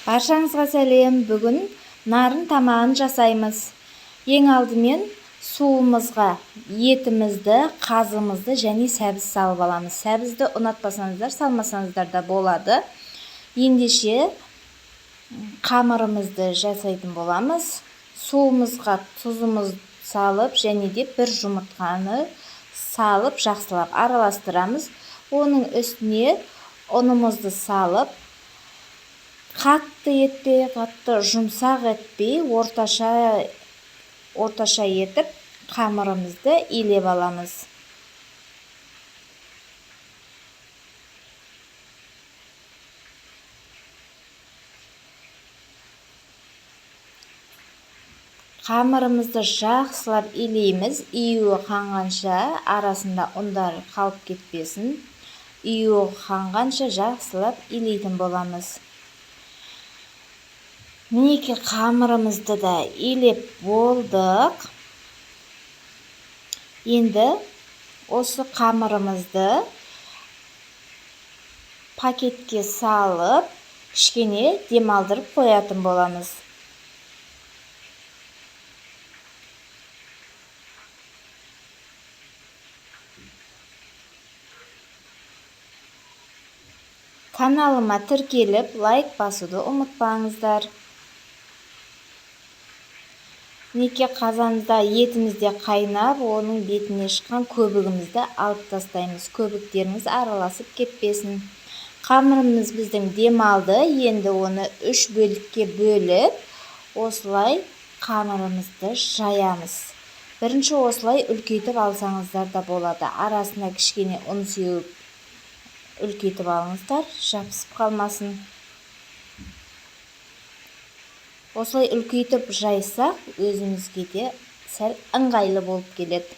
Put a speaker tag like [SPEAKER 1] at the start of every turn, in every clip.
[SPEAKER 1] Баршаңызға сәлем. Бүгін нарын тамағын жасаймыз. Ең алдымен суымызға етімізді, қазымызды және сәбіз салып аламыз. Сәбізді ұнатпасаңыздар, салмасаңыздар да болады. Ендеше қамырымызды жасайтын боламыз. Суымызға тұзымыз салып және де бір жұмыртқаны салып жақсылап араластырамыз. Оның үстіне ұнымызды салып, қатты етпей, қатты жұмсақ етпей, орташа етіп қамырымызды илеп аламыз. Қамырымызды жақсылап илейміз. Июі қанғанша, арасында ұндар қалып кетпесін. Июі қанғанша жақсылап илейтін боламыз. Мінекей қамырымызды да илеп болдық. Енді осы қамырымызды пакетке салып, кішкене демалдырып қоятын боламыз. Каналыма тіркеліп, лайк басуды ұмытпаңыздар. Мінекей қазанымызда етіміз де қайнап, оның бетіне шыққан көбігімізді алып тастаймыз. Көбіктеріміз араласып кетпесін. Қамырымыз біздің демалды. Енді оны 3 бөлікке бөліп, осылай қамырымызды жаямыз. Бірінші осылай үлкейтіп алсаңыздар да болады. Арасына кішкене ұн сеуіп үлкейтіп алыңыздар, жабысып қалмасын. Осылай үлкейтіп жайсақ, өзімізге де сәл ыңғайлы болып келеді.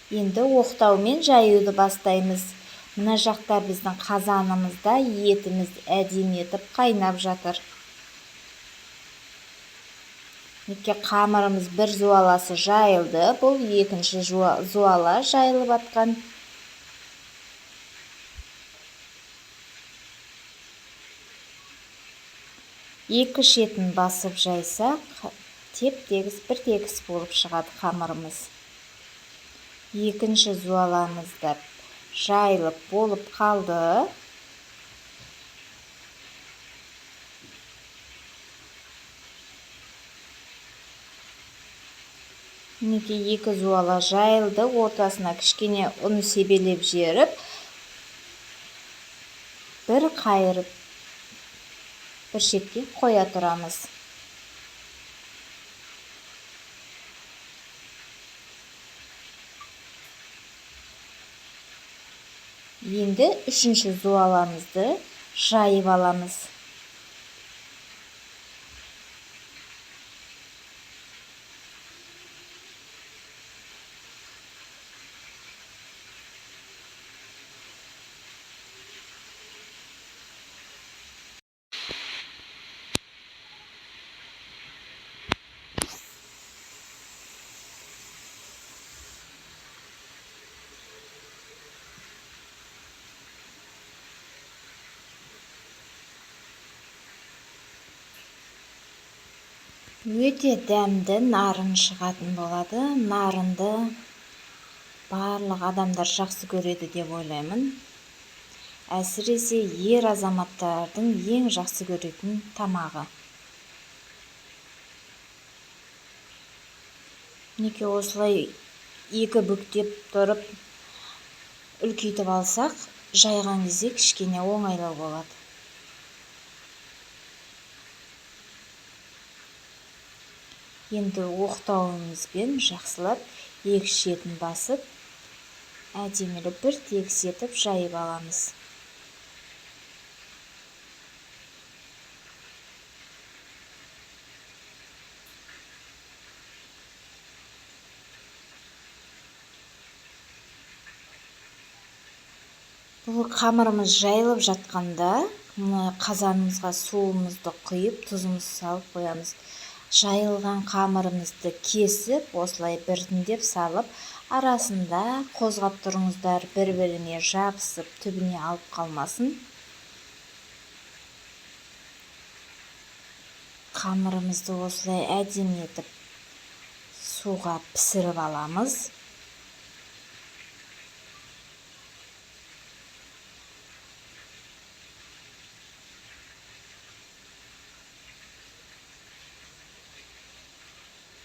[SPEAKER 1] Енді оқтаумен жаюды бастаймыз. Мына жақта біздің қазанымызда етіміз әдемі етіп қайнап жатыр. Мінекей қамырымыз бір зуаласы жайылды. Бұл екінші зуала жайылып атқан. Екі шетін басып жайсақ, теп-тегіс, бір тегіс болып шығады қамырымыз. Екінші зуаламыз да жайылып болып қалды. Мінекей екі зуала жайылды. Ортасына кішкене ұн себелеп жеріп, бір қайырып, бір шетке қоя тұрамыз. Енді үшінші зуаламызды жайып аламыз. Өте дәмді нарын шығатын болады. Нарынды барлық адамдар жақсы көреді деп ойлаймын. Әсіресе ер азаматтардың ең жақсы көретін тамағы. Мінекей осылай екі бүктеп тұрып үлкейтіп алсақ, жайған кезде кішкене оңайлау болады. Енді оқтауымызбен жақсылап екі шетін басып, әдемілеп бір тегіс етіп жайып аламыз. Бұл қамырымыз жайылып жатқанда, мына қазанымызға суымызды құйып, тұзымызды салып қоямыз. Жайылған қамырымызды кесіп, осылай біртіндеп салып, арасында қозғап тұрыңыздар, бір-біріне жабысып, түбіне алып қалмасын. Қамырымызды осылай әдемі етіп суға пісіріп аламыз.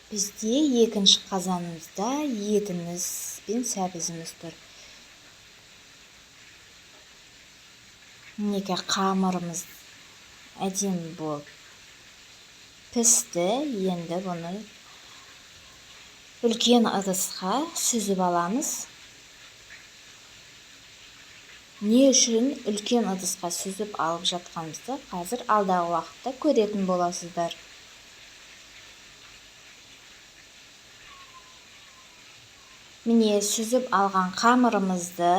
[SPEAKER 1] Бізде екінші қазанымызда етіміз бен сәбізіміз тұр. Мінекей қамырымыз әдемі болып пісті. Енді бұны үлкен ыдысқа сүзіп аламыз. Не үшін үлкен ыдысқа сүзіп алып жатқанымызды қазір алдағы уақытта көретін боласыздар. Міне, сүзіп алған қамырымызды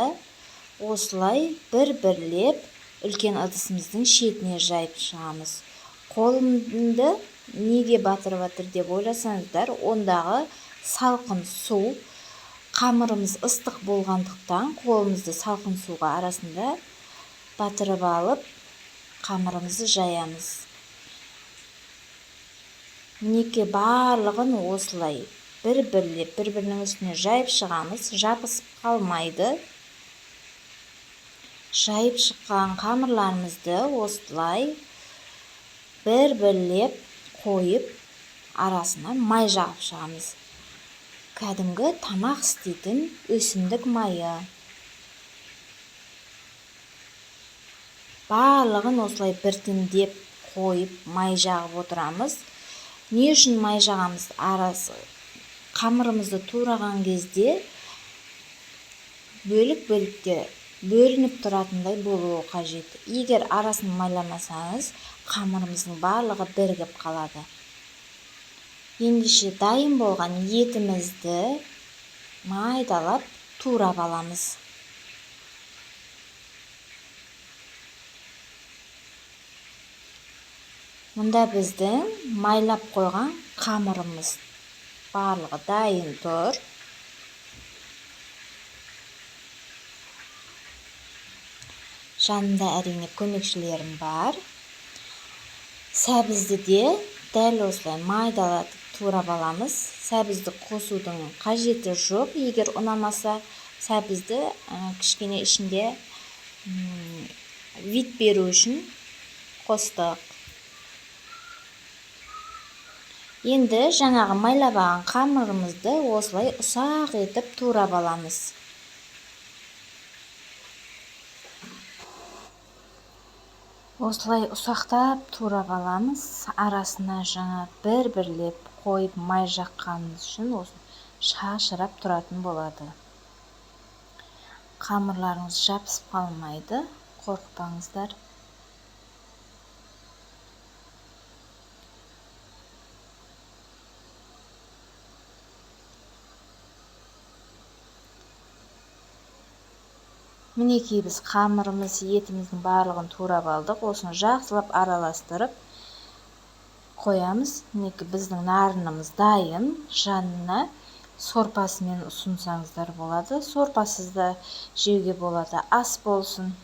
[SPEAKER 1] осылай бір-бірлеп үлкен ыдысымыздың шетіне жайып шығамыз. Қолымды неге батырып жатыр деп ойласаңыздар, ондағы салқын су, қамырымыз ыстық болғандықтан қолымызды салқын суға арасында батырып алып, қамырымызды жаямыз. Мінекей, барлығын осылай бір-бірлеп бір-бірінің үстіне жайып шығамыз, жабысып қалмайды. Жайып шыққан қамырларымызды осылай бір-бірлеп қойып, арасына май жағып шығамыз. Кәдімгі тамақ істейтін өсімдік майы. Барлығын осылай біртіндеп қойып, май жағып отырамыз. Не үшін май жағамыз? Арасы қамырымызды тураған кезде бөлік-бөлікке бөлініп тұратындай болуы қажет. Егер арасын майламасаңыз, қамырымыздың барлығы бірігіп қалады. Ендеше дайын болған етімізді майдалап турап аламыз. Мұнда біздің майлап қойған қамырымыз барлығы дайын тұр. Жанымда әрине көмекшілерім бар. Сәбізді де дәл осылай майдалатып турап аламыз. Сәбізді қосудың қажеті жоқ. Егер ұнамаса, сәбізді кішкене ішінде вид беру үшін қостық. Енді жаңағы майлап алған қамырымызды осылай ұсақ етіп турап аламыз. Осылай ұсақтап турап аламыз. Арасына жаңа бір-бірлеп қойып май жаққанымыз үшін осы шашырап тұратын болады. Қамырларыңыз жабысып қалмайды, қорықпаңыздар. Мінекей, біз қамырымыз, етіміздің барлығын турап алдық. Осыны жақсылап араластырып қоямыз. Мінекей, біздің нарынымыз дайын. Жанына сорпасымен ұсынсаңыздар болады. Сорпасыз да жеуге болады. Ас болсын.